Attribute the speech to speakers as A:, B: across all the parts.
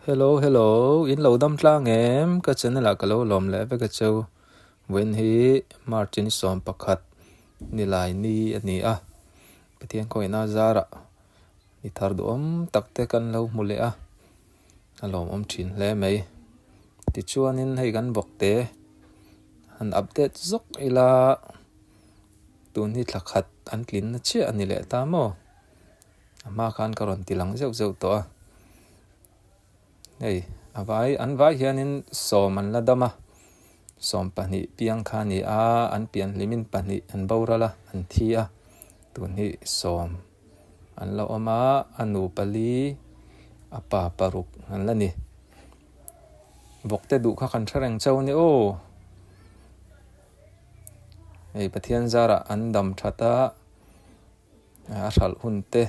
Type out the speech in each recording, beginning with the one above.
A: Hello hello, in lo dam tlang em? Ka channel ah ka lo lawm leh vek a cheu. Vawiin hi March ni 11 nilai ni a ni a. Pathian khawihna zarah ni thar duhawm tak te kan lo hmu leh a, a lawmawm thin hle mai. Tichuanin hei kan bawk te han update zawk ila tun hi thla khat an tlinna chiah a ni leh ta maw? A hma khan ka rawn ti lang zeuh zeuh tawh a, hei a vai an vai hianin sawm an la dam a, 12 piang kha a ni a, an pian hlimin pahnih an boral a, an thi a, tun hi sawm an la awm a, a nu pali a pa paruk an la ni. Vawkte duh kha kan hre reng chauh a ni aw. Hei Pathian zarah an dam that a. A hralh hun te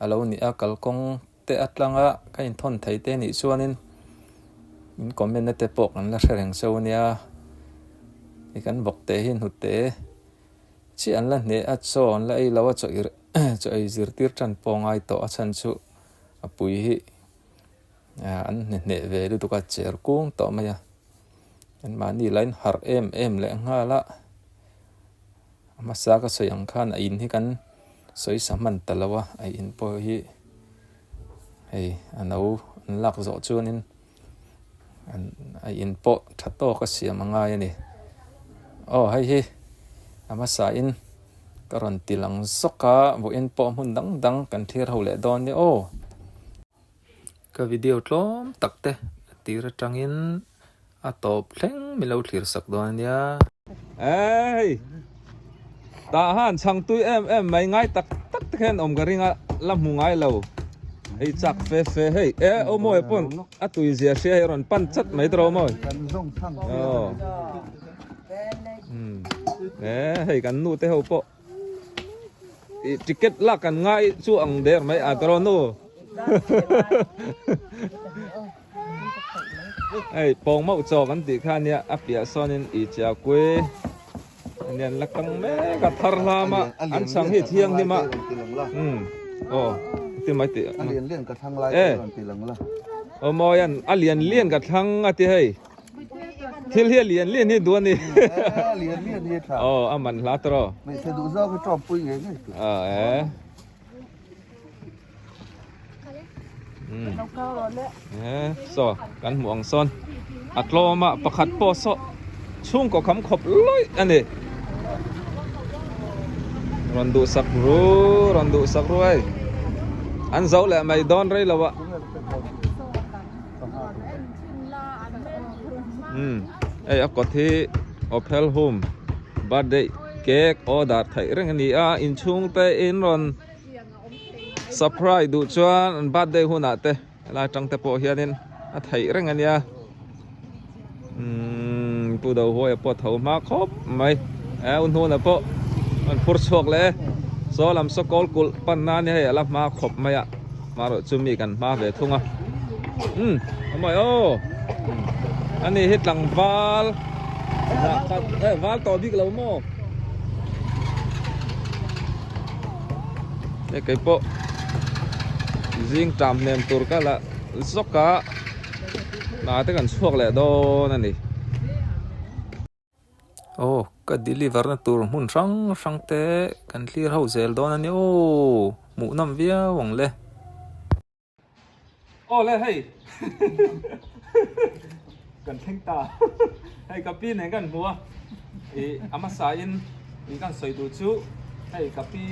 A: a lo nih a, kalkawng te a tlang a, ka inthawn thei te nih chuanin in comment na te pawh kan la hre reng chauh a nia. Hei kan vawk te hi hnute chiah an la hneh a, chaw an la ei lo a, chaw chaw ei zirtir tan pawh a ngai tawh a chhan chu a pui hi an hne hneh ve lutuk a, cher kung tawh mai a. Anmahni la inharh em em leh nghal a. A hmasa ka sawi ang khan a in hi kan sawi sa hman ta lo a, a in pawh hi hei a no an lak zawh chuanin an a in pawh tha tawk a siam a ngai a ni. Aw hei hi a hmasa in ka rawn ti lang zawk a, vawiin pawh hmun dang dang kan thlir ho leh dawn nia aw. Ka video tlawm tak te a tir atangin A tawp thleng min lo thlir sak dawn a nia. Hei tah han chhang tui em em mai ngai tak tak te khan awm ka ring a la hmu ngai lo hei chak fe fe hei e aw mawi pawn a tui zia hria hei rawn pan chat mai tawh mawi aw e hei kan nu te ho pawh i ticket lak kan ngai chu ang der mai a tawh nu Hei pawng mauh chaw kan tih kha ania a piah sawnin i chia kui ania an la kang mek a thar hlam a an chhang hi thianghlim a umm aw ti mai tih
B: a lian lian ka thlang lai rawn ti lang la
A: aw mawi an a lian lian ka thlang a ti hei thil hi a lian lian hi duh a ni
B: a lian lian hi a tha
A: aw a man hla tawh
B: hmeichhe duh zawk hi tawp pui ngei ngei
A: tur a e Saw kan hmuh ang sawn a tlawm a pakhat pawh saw chhungkaw kham khawp lawih a ni rawn duhsak ru rawn duhsak ru hei an zo leh mai dawn rei lo a umm hei a kawt hi Ophel home birthday cake order theih reng a ni a inchhungte in rawn. Surprise duh chuan an birthday hunah te helai atang te pawh hianin a theih reng a nia umm pu do huaia pawh a tho hma khawp mai eh u hnuna pawh an phur chhuak leh e saw lam saw kawl kulh pan nan hi hei a la hma khawp mai a hmarawh chu mi kan hma ve thung a umm a mawi aw ani hi tlangval eh val tawh bik lo maw. Hei kei pawh zing ṭam hnem tur ka la zawk a hna te kan chhuak leh dawn a ni. Aw ka deliver na tur hmun hrang hrang te kan thlir ho zel dawn a ni aw hmuh nawm viau ang le. Aw le hei kan thleng ta hei ka pi nen kan hmu a i a hmasa in i kan sawi duh chu hei ka pi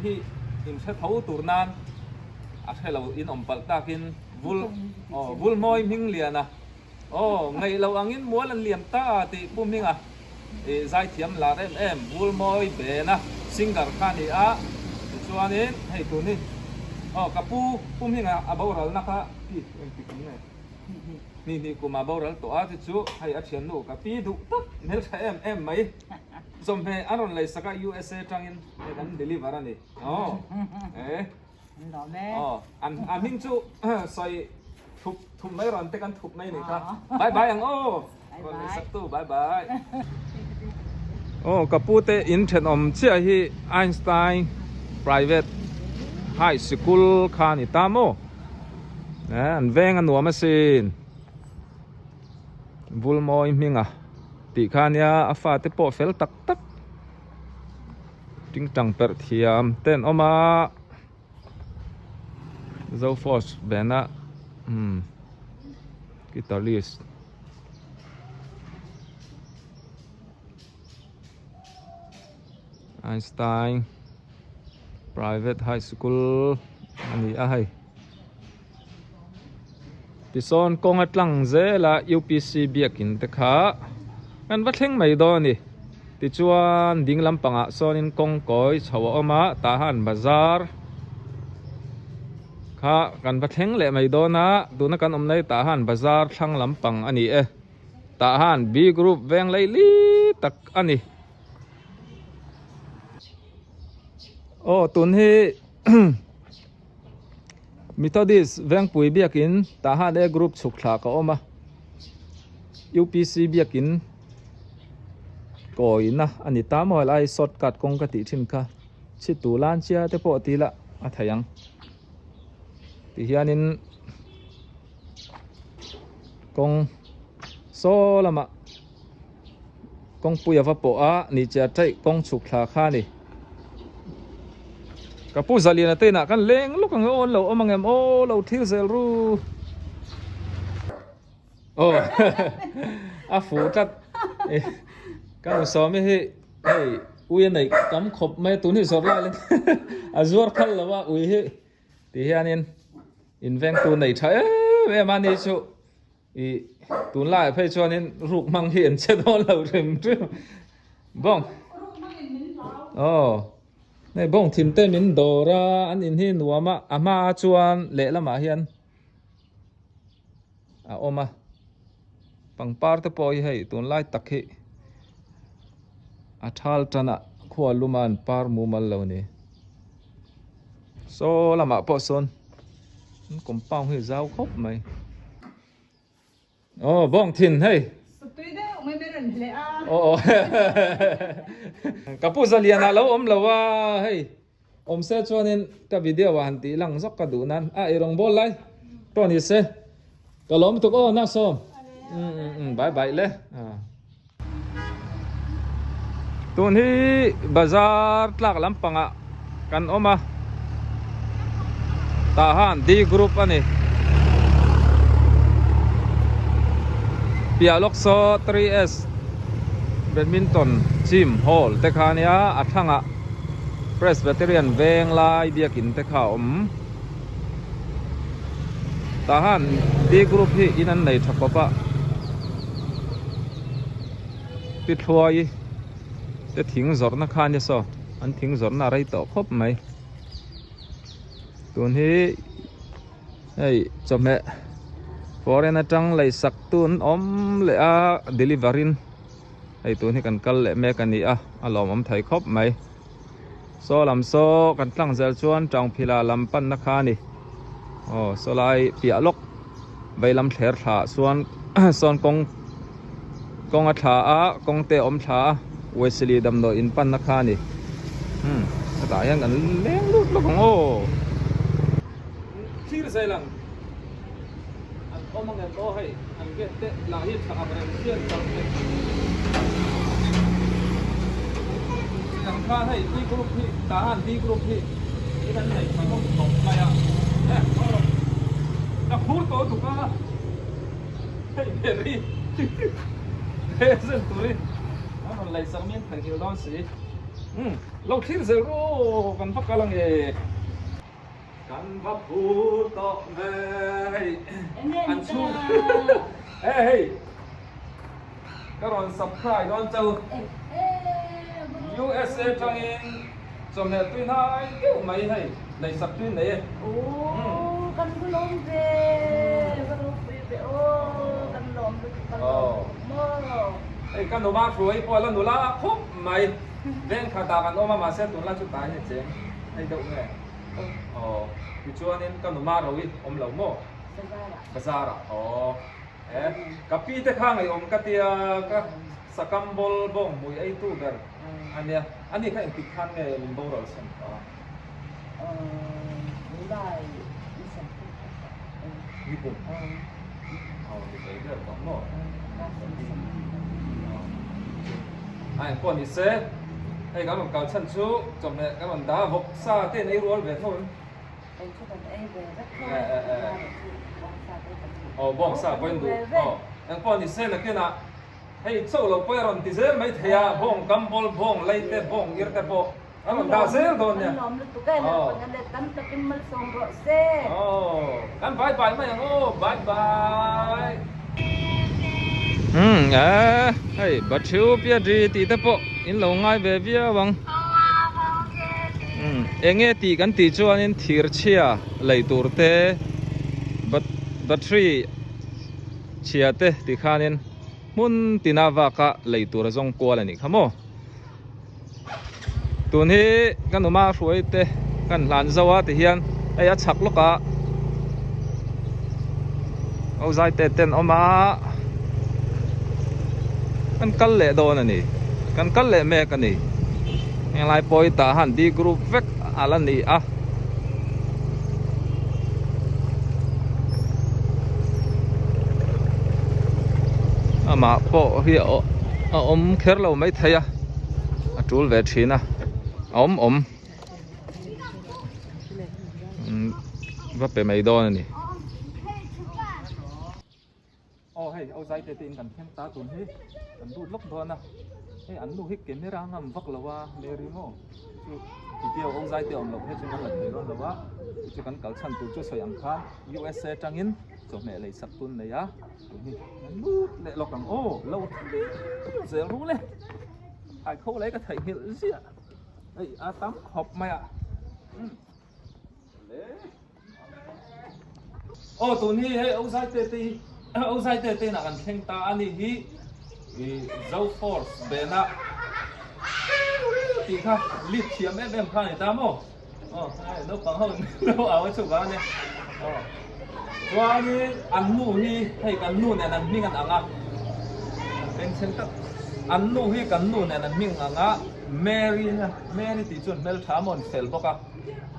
A: hi in hre tho tur nan a hre lo in awm palh takin vul aw vul mawi hming lian a aw ngaih loh angin mual an liam ta tih pu hminga i zaithiam lar em em Vulmawi Bena singer kha a ni a, tichuanin hei tun hi aw ka pu pu hminga a boralna kha pi engtik kum nge hnih hnih kum a boral tawh a chu chu hei a thiannu ka pi duh tak hmeltha em em mai chawhmeh a rawn lei sak a USA tangin hei kan deliver a ni aw e aw an a hming chu sawi thup thup mai rawn te kan thup mai ni kha bye bye ang aw. Bye bye. Aw ka pu te in thenawm chiah hi Einstein Private High Sikul kha a ni ta maw? An veng a nuam asin. Vulmawi hminga tih kha ania a fate pawh fel tak tak tingtang perh thiam te an awm a Zoforce band-a umm guitarist. Einstein Private High School a ni a hei. Tisawn kawng a tlang zel a UPC biakin te kha kan va thleng mai dawn a ni. Tichuan ding lampangah sawnin kawng kawi chho a awm a Tahan Bazar kha kan va thleng leh mai dawn a tuna kan awmna hi Tahan Bazar thlang lampang a ni e. Tah han B group veng lei li tak a ni. Aw tun hi Methodist Vengpui biakin tah han A group chhuk thla ka awm a. UPC biakin kawina a ni ta maw helai shortcut kawng ka tih thin kha chhitu lan chia te pawh tih lah a theih ang. Tihianin. Kawng saw lamah kawngpui a va pawh a ni che a taih kawng chhuk thla kha a ni. Ka pu Zaliana te inah khan leng lawk ang aw an lo awm ang em aw lo thlir zel ru. Aw a fuh tlat ka nu sawmi hi hei ui a neih tam khawp mai a tun hi zawrh lai a zuar phal lo a ui hi. Ti hianin invengtu nei tha em em a ni chu ih tunlaiah phei chuanin ruk hmang hi an che dawn lo hrim hrim bawng aw hei bawng thim te min dawr a an in hi nuam a a hma chuan lehlamah hian a awm a pangpar te pawh hi hei tunlai tak hi a thal tan a khua lum a an par mumal lo ni. Saw lamah pawh sawn an compound hi zau khawp mai. Aw bawng thin hei.
C: Tui deuh mai mai rawn hle a.
A: Aw ka pu zalian ah lo awm lo a hei awm se chuanin ka video ah han tih lang zawk ka duh nan a ei rawng bawl lai pawh ni se ka lawm tuk aw na sawm um bye bye le. Tun hi bazar tlak lampangah kan awm a tah han D group a ni piah lawk saw 3S badminton gym hall te kha ania a thlangah Presbyterian veng lai biakin te kha a awm tah han D group hi in an nei tha khawp a. Pi Thluai te thing zawrhna kha ania saw an thing zawrhna a rei tawh khawp mai tun hi hei chawhmeh foreign atang lei sak tu an awm leh a deliver in hei tun hi kan kal leh mek a ni a a lawmawm thei khawp mai saw lam saw kan tlang zel chuan tangphila lam panna kha a ni aw saw lai piah lawk vei lam thler thla ah chuan sawn kawng kawng a thla a kawng te a awm thla a Wesley damdawi in panna kha a ni umm hetah hian kan leng lut lawk ang aw. Thlir zel ang an awm ang em aw hei an gate te lah hi tha ang reng hian kal thei ang khan hei D group hi tah han D group hi in an nei tha hlawm khawp mai a ka phur tawh tuk a hei Mary present turin an rawn lei sak min theihnghilh dawn si umm lo thlir zel rawh kan va kal ange. Kan va phur tawh ve hei an chhung e hei ka rawn subscribe dawn chau USA tangin chawhmeh tui hnai deuh mai hei nei sak tui nei e.
C: Ooh kan va lawm ve va ropui ve aw kan lawm lutuk kan lawm lutuk maw.
A: Hei ka numa hruai pawh la nula khawp mai veng khatah kan awm a mahse tunlai chu tai hei cheng hei deuh nge. Aw tichuanin ka numa ro i awm lo maw? Bazar ah aw e ka pi te kha ngaihawm ka tia ka sakam bawl bawng hmui ei tu ber ania ani kha engtik khan nge min boral chhan ta? Nikum. Aw ni thei ber tawh maw? A engpawh ni se, hei kan rawn kal chhan chu chawhmeh kan rawn dah a, vawk sa te in ei rual ve tho em?
C: Ei chu kan ei ve vek tho e,
A: Aw bawng sa pawh in duh. Aw engpawh ni se nakinah hei chauh lo pawh i rawn ti zel mai thei a, bawng kam bawl, bawng lei te, bawng ir te pawh. A rawn dah zel dawn nia.
C: Kan lawm lutuk e, Lalpan a let tam takin malsawm rawh se.
A: Aw, kan bye bye mai ang aw, bye bye. Umm eh, hei Bathiu Piadri tih te pawh in lo ngai ve viau ang. Umm, enge tih kan tih chuanin thir chhia lei tur te, battery chhia te ti khanin hmun tina vaka lei tur a zawng kual a nih kha maw. Tun hi ka numa hruai te kan hlan zo a ti hian hei a chhak lawk a ho zai te ten awm a kan kal leh dawn a ni kan kal leh mek a ni henglai pawh hi tah han D group vek a la ni a. Amah pawh hi a awm kher lo mai thei a a tul ve thin a a awm awm va pe mai dawn a ni. Aw hei au zai te te in kan thleng ta tun hi kan lut lawk dawn a hei an nu hi camera ngam vak lo a Mary maw chu video au zai te awm loh phei chu kan la thei dawn lo a chu chu kan kal chhan tur chu sawi ang khan USA tangin chawhmeh lei sak tun nei a tun hi kan lut leh lawk ang aw lo thlir zel rul e hai kho leh ka theihnghilh ziah hei a tam khawp mai a umm. Aw tun hi hei Ozai te te hi Ozai te te inah kan thleng ta a ni hi i Zo Force bena tih kha lead thiam em em kha a ni ta maw aw hei naupang ho in lo au a chhuak vang a nia aw chuanin an nu hi hei kan nu nen an hming an ang a an bengchheng tak an nu hi kan nu nen an hming ang a Mary Mary tih chuan hmeltha maw an fel bawk a.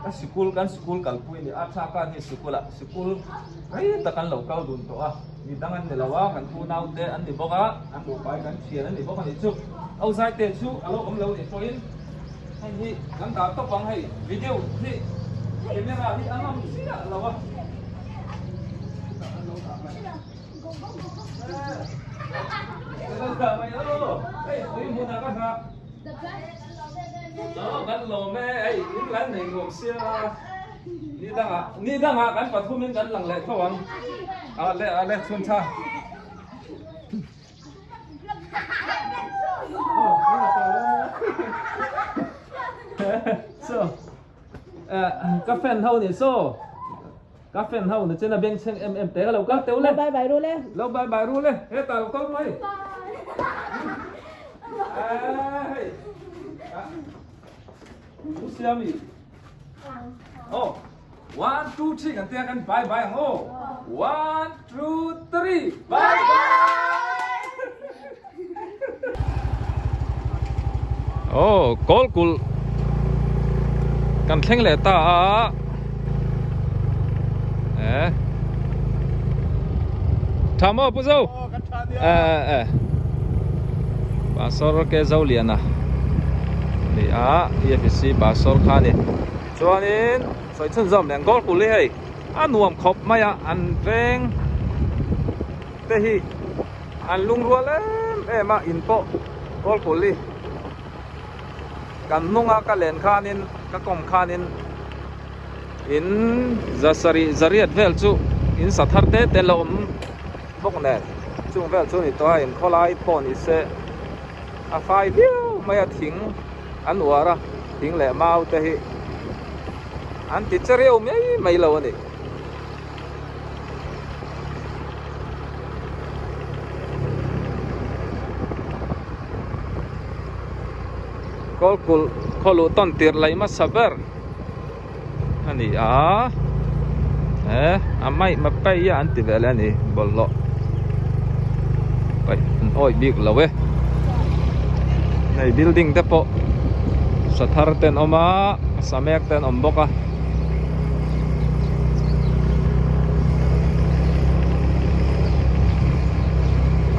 A: Ka sikul kan sikul kalpui a ni a, tha khan hi sikul ah sikul rei tak an lo kal dun tawh a, mi dang an ni lo a, kan unau te an ni bawk a, an nupa hi kan thian an ni bawk a nih chu. Auzai te chu a lo awm lo nih pawhin hei hi kan dah tawp ang hei video hi camera hi a ngam chiah lo a. Hei tui hmunah ka hna. Aw kan lawm e, hei in lan nei nuam sia ni dangah ni dangah kan pathum in kan lang leh tho ang a le a le chhun tha so ka fan ho ni so Ka fan ho na chen a beng chheng em em te ka lo kal teuh le.
C: Lo bye bye ru le.
A: Lo bye bye ru le. He ta lo kal mai. Hei. U Siami. Oh. One, two, three kan tia kan bye bye ang oh. One, two, three. Bye bye. Oh, kawl kulh kan thleng leh ta a eh tha maw pu zo eh eh pastor ke zo lian a ni a efc pastor kha ni chuanin sawi chhun zawm leh ang kawl kulh hi hei a nuam khawp mai a an veng te hi An lungrual em em a in pawh Kawlkulh kan hnunga ka len khanin ka kawm khanin in za sarih zariat vel chu in sa thar te te la awm bawk nen chung vel chu ni tawh a in khawlai pawh ni se a fai viau mai a thing an uar a thing leh mau te hi an ti che reuh mai mai lo a ni. Kawlkulh khaw luh tawn tir laih hmasa ber a ni a he a mai mapei a an ti ve leh a ni bawlhhlawh paih an awih bik lo e hei building te pawh sa thar te an awm a sa mek te an awm bawk a.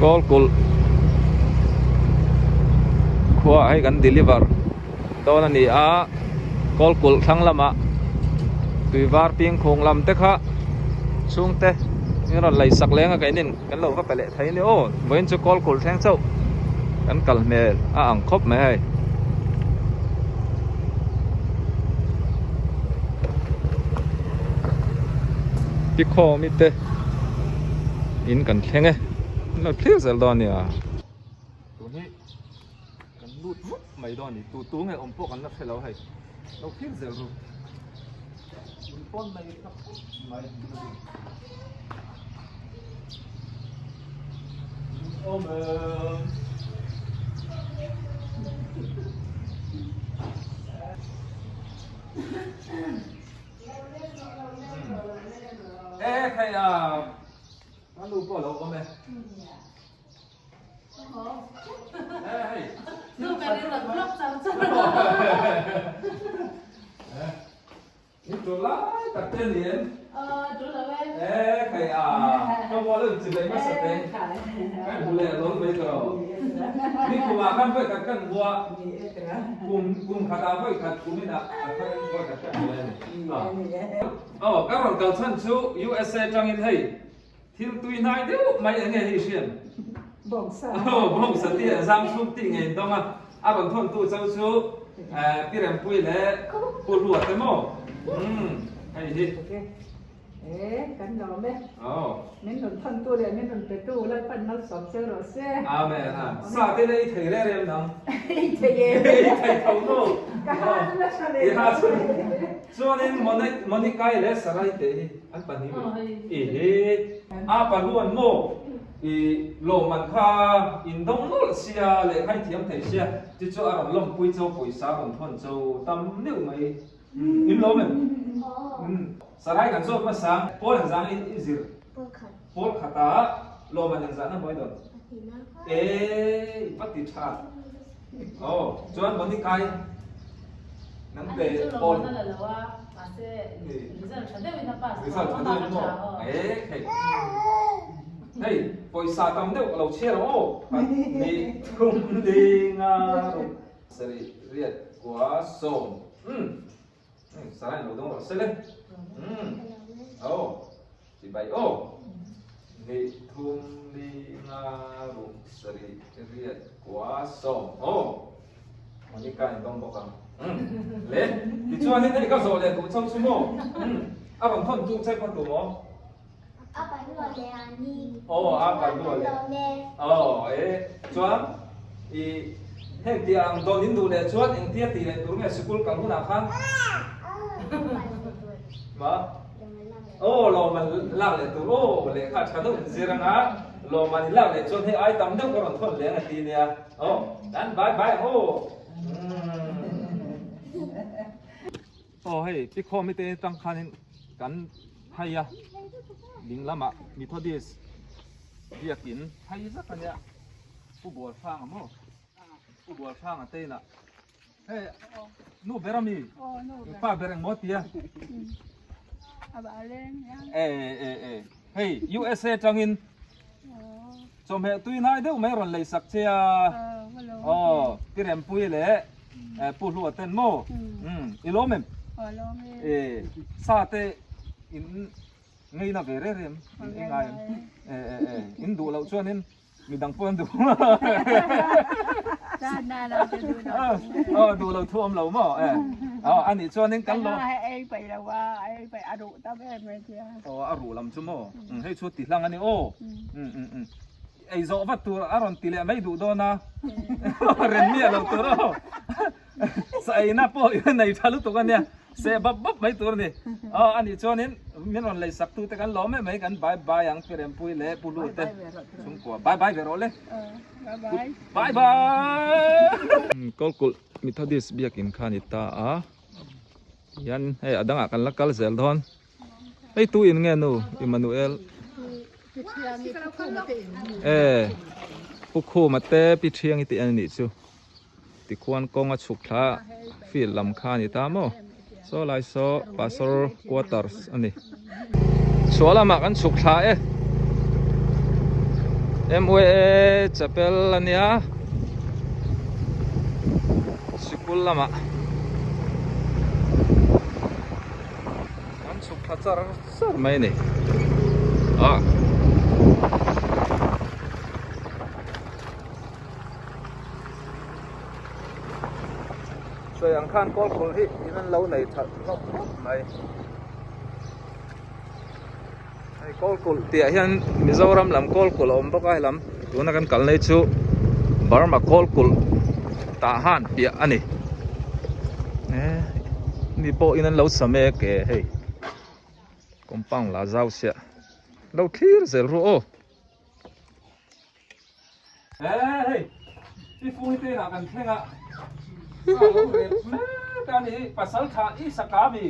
A: Kawlkulh khua ah hei kan deliver dawn a ni a Kawlkulh thlang lamah tui var ping khung lam te kha chhungte in rawn lei sak leng a keini kan lo va pe leh thei a ni aw vawiin chu Kawlkulh thleng chauh kan kal hmel a ang khawp mai hei. Pikhawmi te in kan thleng e an lo thlir zel dawn a nia. Tun hi kan lut vut mai dawn a ni tu tu nge awm pawh kan la hre lo hei lo thlir zel ru in pawn mai tha khawp mai awm em. E khai a ka nu pawh a lo awm e. E hei.
C: Nu ka rin rawn vlog char char.
A: In tul lai tak te ni em?
C: Aw tul lo e.
A: E khai a ka mual a inchi leh hmasa te. Kan hmu leh hlawl mai ta ro. Ni kumah khan vawi khat kan hmu a, kum kum khatah vawi khat kum inah a thar in vawi khat kan hmu leh a ni. Aw ka rawn kal chhan chu USA tangin hei thil tui hnai deuh mai enge hi hriat?
D: Bawngsa.
A: Aw bawngsa tih a zang chhung tih ngei in dawng a, a rawn thawn tu chau chu Pi Rempui leh Pu Hlua te maw? Umm hei hi.
D: E, kan lawm e.
A: Aw.
D: Min rawn thawn tu leh min rawn pe tu Lalpan malsawm che rawh se.
A: Amen a. Sa te leh i thei reng reng nang.
D: I thei e.
A: I thei tho nu.
D: Ka ha chu la hra leh.
A: I ha chu. Chuanin Monikai leh Sarai te hi an pahnih mai. I hi. A paluan maw i lawmman kha in dawng nawlh sia leh kha i thiam thei sia chu chu a rawn lawmpui cho pawisa a rawn thawn cho tam deuh mai. In lawm em? Sarai kan zawt hmasa Pawl an zang i zir. Pawl khata lawm an engzahna hmuai dawn. E va ti tha. Aw chuan Monikai nang te Pawl.
C: Result tha deuhin a pass.
A: Result tha deuhin maw? E hei. Hei pawisa tam deuh ka lo chhiar ang aw. Ni thum li nga ruk sarih riat kua sawm. Umm. Sarai lo dawng rawh se le. Umm. Aw. Ti bai aw. Ni thum li nga ruk sarih riat kua sawm. Aw. Monica in dawng bawk ang. Umm. Le. Tichuanin hei ka zawh leh duh chauh chu maw? Umm. A rawn thawn tu che kha tu maw?
E: A palua leh a ni.
A: Aw a palua leh. Aw e chuan i heng tih ang dawn in duh leh chuan engtia tih leh tur nge sikul kal hunah khan ma aw lawm an lak leh tur aw lehkha tha deuh in zir anga lawm an in lak leh chuan hei ai tam deuh ka rawn thawn leng a ti nia aw dan bye bye ang aw. Aw hei Pikhawm hi te tang khanin kan phai a ding lamah Methodist biakin phai zat a nia Pu Bualhranga maw Pu Bualhranga te inah hei nu ber ami pa ber engmaw tia e e e hei USA tangin Chawhmeh tui hnai deuh mai rawn lei sak che a. Aw, Pi Rempui leh Pu Hlua ten maw? Umm, i lawm em? E, sa te in ngeina ve reng reng em? In ei ngai em? E, e, e, in duh loh chuanin midang pawh an duh. Aw, duh loh thu awm lo maw? E, aw, anih chuanin kan lawm. Aw a ruh lam chu maw hei chu ti hlang a ni aw um um um ei zawh vat tur a rawn ti leh mai duh dawn a rem miah lo tur aw sa eina pawh i nei tha lutuk a nia seh bap bap mai tur a ni aw a nih chuanin min rawn lei sak tu te kan lawm em mai kan bye bye ang pi Rempui leh Pu Lu te chhungkua bye bye ve rawh le bye bye Kawlkulh Methodist biakin kha a ni ta a. Hian hei a dangah kan la kal zel dawn. Hei tu in nge nu Emmanuel? E Pu Khuma te Pi Thiangi te an nih chu. Tikhuan kawng a chhuk thla field lam kha a ni ta maw. Saw lai saw Pastor quarters a ni. Chhuah lamah kan chhuk thla e. MYA chapel a nia sikul lamah an chhuk thla char char mai a ni ah. Sawi ang khan kawl khul hi in an lo nei that hlawk khawp mai. Hei kawl kulh tih ah hian Mizoram lam kawl kulh a awm bawk a helam tuna kan kal nei chu Burma kawl kulh tah han piah a ni. Ni pawh in an lo sa mek e hei compound la zau siah lo thlir zel ru aw. Hei i fung te inah kan thleng a sa lo rep mek a ni pasal tha i saka mi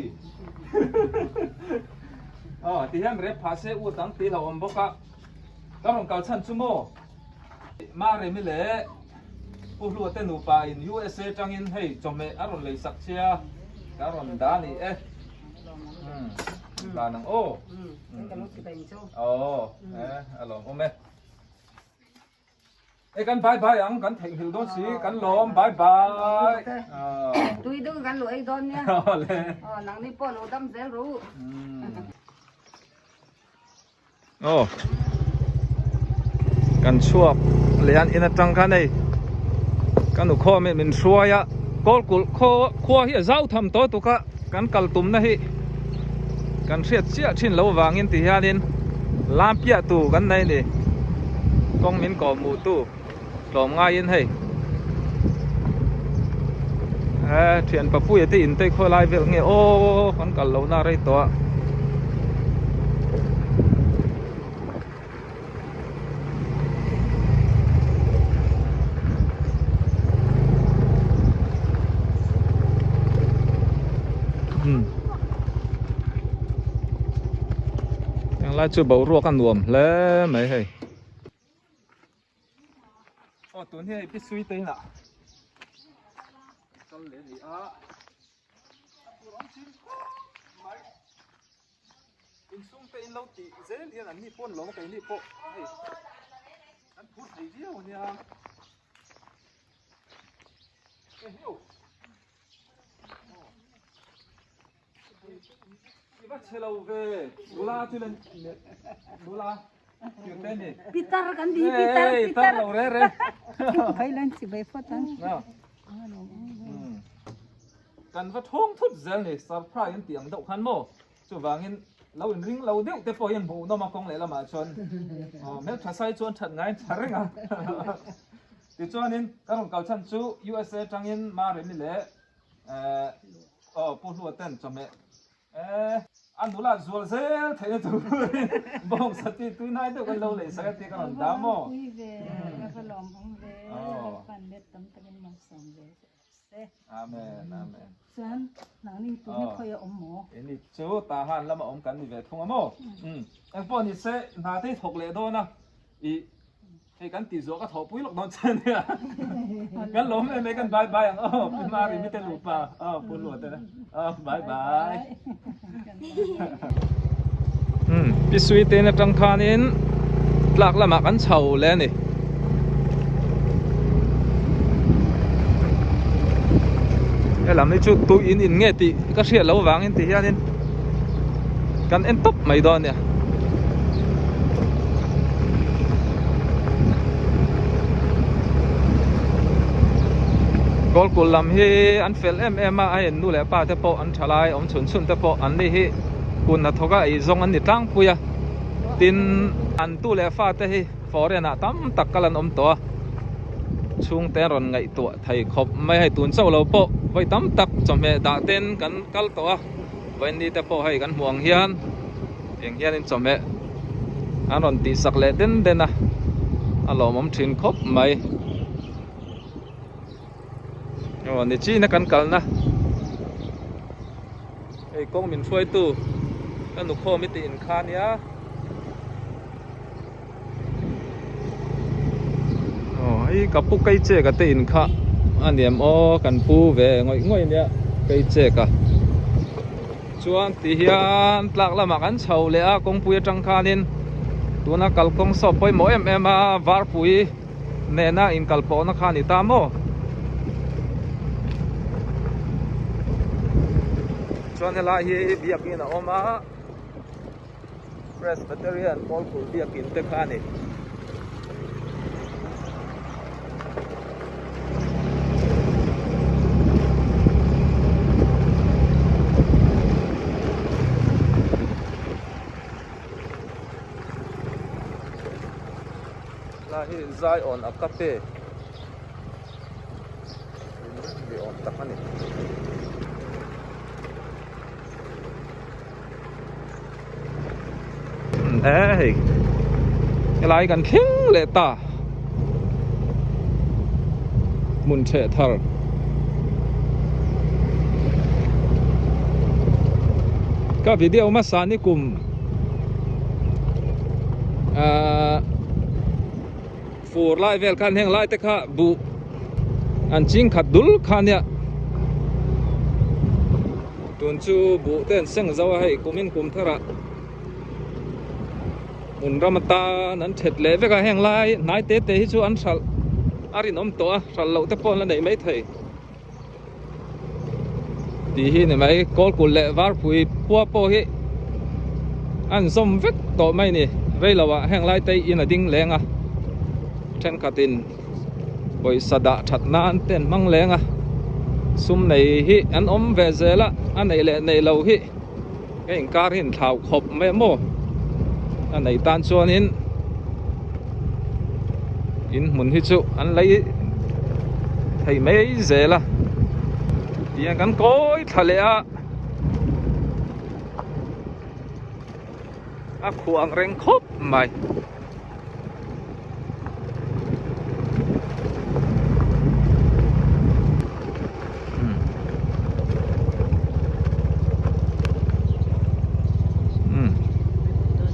A: aw ti hian rep phah se u dang tih hlauhawm bawk a ka rawn kal chhan chu maw ma remi leh Pu Hlua te nupa in USA tangin hei chawhmeh a rawn lei sak che a ka rawn dah a ni e dan ang aw aw a lawmawm e. E kan bye bye ang kan theihnghilh dawn si kan lawm bye bye.
C: Tui deuh kan lo ei dawn nia. Aw nangni pawh lo dam zel ru.
A: Aw kan chhuak leh an in atang khan hei ka nu khawm hi min hruai a kawlkulh khua hi a zau tham tawh tuk a kan kal tumna hi kan hriat chiah thin lo vangin ti hianin lam piah tu kan nei a ni kawng min kawh hmuh tu tlawm ngaiin hei eh thian papuia te in te khaw lai vel nge aw kan kal lo na rei tawh a. Englai chu boruak a nuam hle mai hei. Aw tun hi hei pi sui te inah kal leh a ni a. A tur awm chin khawp mai. Insum te in lo tih zel hian an ni pawn lawm a keini pawh hei an phur thei viau a nia. Ehiu. I va chhe lo ve nula chu le nula cute ni.
C: Pitar kan ni pitar
A: pitar lo re re.
D: Bai lan chi bai phawt ang.
A: Kan va thawng thut zel ni, surprise an tih ang deuh khan maw? Chuvangin lo inring lo deuh te pawh hian hmuh nawm a kawng leh lamah chuan aw hmeltha sai chuan that ngai tha reng a. Tichuanin ka rawn kal chhan chu USA atangin Maremi leh eh aw Pu Hlua ten chawhmeh eh a nula zual zel theihna turin bawng sati tui hnai deuh kan lo lei sak a tih ka rawn dah maw?
D: Pui ve, ka va lawmawm ve, Lalpan let tam takin malsawm ve.
A: Amen amen.
D: Chuan nangni tu hi khawi a awm maw?
A: Ini chu Tahan lama awm kan ni ve thung a maw? Um engpawh ni se hna te hi thawk leh dawn a i hei kan tih zawh ka thawh pui lawk dawn che ania kan lawm em em kan bye bye ang aw Pu Mari mite nupa aw Pu Lua te aw bye bye. Um Pi Sui te in atang khanin tlak lamah kan chho leh a ni. Helam hi chu tui in in nge tih ka hriat loh avangin ti hianin kan en tawp mai dawn a nia. Kawlkulh lam hi an fel em em a, a en nu leh pa te pawh an tha lai awm chhun chhun te pawh an ni hi kun hnathawk a eizawng an ni tlangpui a, tin an tu leh fa te hi foreign ah tam tak kal an awm tawh a, chhungte an rawn ngaihtuah thei khawp mai hei tun chauh lo pawh vawi tam tak chawhmeh dah ten kan kal tawh a, vawiin te pawh hei kan hmuh ang hian eng hianin chawhmeh an rawn tihsak leh den den a, a lawmawm thin khawp mai. Aw ni china kan kalna hei kawng min hruaitu ka nukhawm i tih in kha nia aw hei ka pu kei cheka te in kha a niam aw kan pu ve ngawih ngawih ania kei cheka chuan ti hian tlak lamah kan chho leh a kawngpui atang khanin. Tuna kalkawng saw pawimawh em em a, varpui nena inkalpawhna kha a ni ta maw? Chuan helai hi biakin a awm a, Presbyterian Kawlkulh biakin te kha a ni. Lai hi Zion a cafe ni awm tak a ni. E hei helai kan thleng leh ta hmun theh thar. Ka video hmasa ni kum ahh fur lai vel khan heng lai te kha buh an ching khat dul kha nia tun chu buh te an seng zo a hei kumin kum tharah hmun ram atan an that leh vek a heng lai hnai te te hi chu an hralh a rinawm tawh a hralh loh te pawh an la neih mai thei tih hi ni mai kawlkulh leh varpui khua pawh hi an zawm vek tawh mai a ni rei lo ah heng lai te in a ding leng a thenkhat in pawisa dah that nan te an hmang leng a sum nei hi an awm ve zel a a neih leh neih loh hi ka inkar hi inthlau khawp mai a maw a neih tan chuanin in hmun hi chu an lei thei mai zel a tiang kan kawi thla leh a a khuh ang reng khawp mai.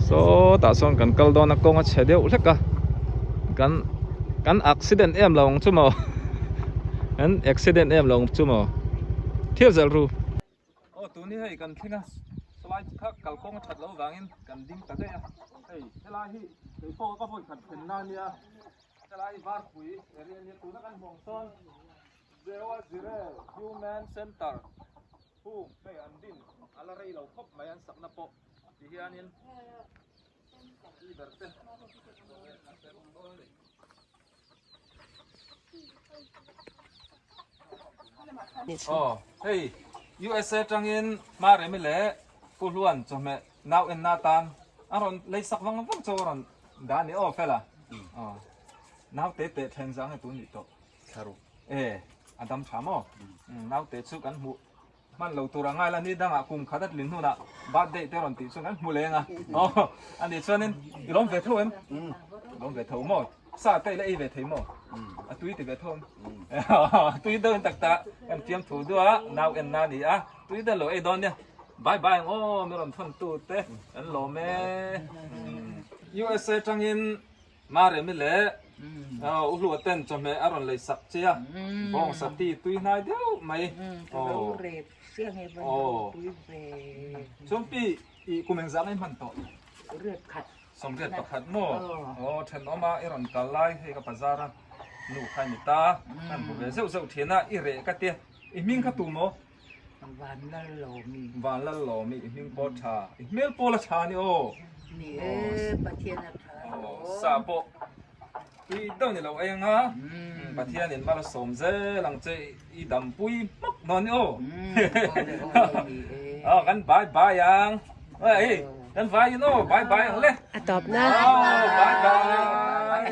A: Saw tah sawn kan kal dawn a kawng a chhe deuh hlek a kan kan accident em lo ang chu maw kan accident em lo ang chu maw thil zel ru. Aw tun hi hei kan thleng a sawlai kha kalkawng a that loh vangin kan ding ta daih a hei helai hi kei pawh ka vawi khat thlen na ania helai hi varpui area ania tuna kan hmuh ang sawn Jehovah Jireh Human Center hung hei an din a la rei lo khawp mai an sakna pawh ti hianin leader te an pe awm dawn a ni. Aw hei USA tangin Maremi leh Pu Hluan chawhmeh nau enna atan a rawn lei sak vang vang chu a rawn dah a ni aw fela aw nau te teh thleng zang e tun nih tawh e a dam tha maw nau te chu kan hmuh Hman lo tur a ngai la ni dangah kum khat a tlin hunah birthday te rawn tih chuan kan hmu leng a. Aw a nih chuanin i lawm ve tho em? I lawm ve tho maw? Sa te i la ei ve thei maw? A tui ti ve tho em? A tui deuh in tak tak kan fiam thu duh a, nau en na a ni a, tui deuh lo ei dawn nia. Bye bye ang aw mi rawn thawn tu te kan lawm e. USA tangin Maremi leh U Hlua ten chawhmeh a rawn lei sak che a, bawng sati tui hnai deuh mai. Aw. Chuan pi i kum engzah nge i hman tawh? Sawmriat pakhat maw? Aw thenawm a i rawn kal lai hei ka bazar a nu kha i ni ta, kan hmu ve zeuh zeuh thin a, i reh ka tia. I hming kha tu maw?
C: Vanlalawmi.
A: Vanlalawmi i hming pawh tha, i hmel pawh la tha a ni aw.
C: Ni e, Pathian a tha alawm.
A: Sa pawh tui deuh ni lo ei anga, Pathian in mal a sawm zel ang che i dampui hmak dawn ni aw. Aw kan bye bye ang. Hei kan vai in aw bye bye ang le.
D: A tawp na.
A: Aw bye bye.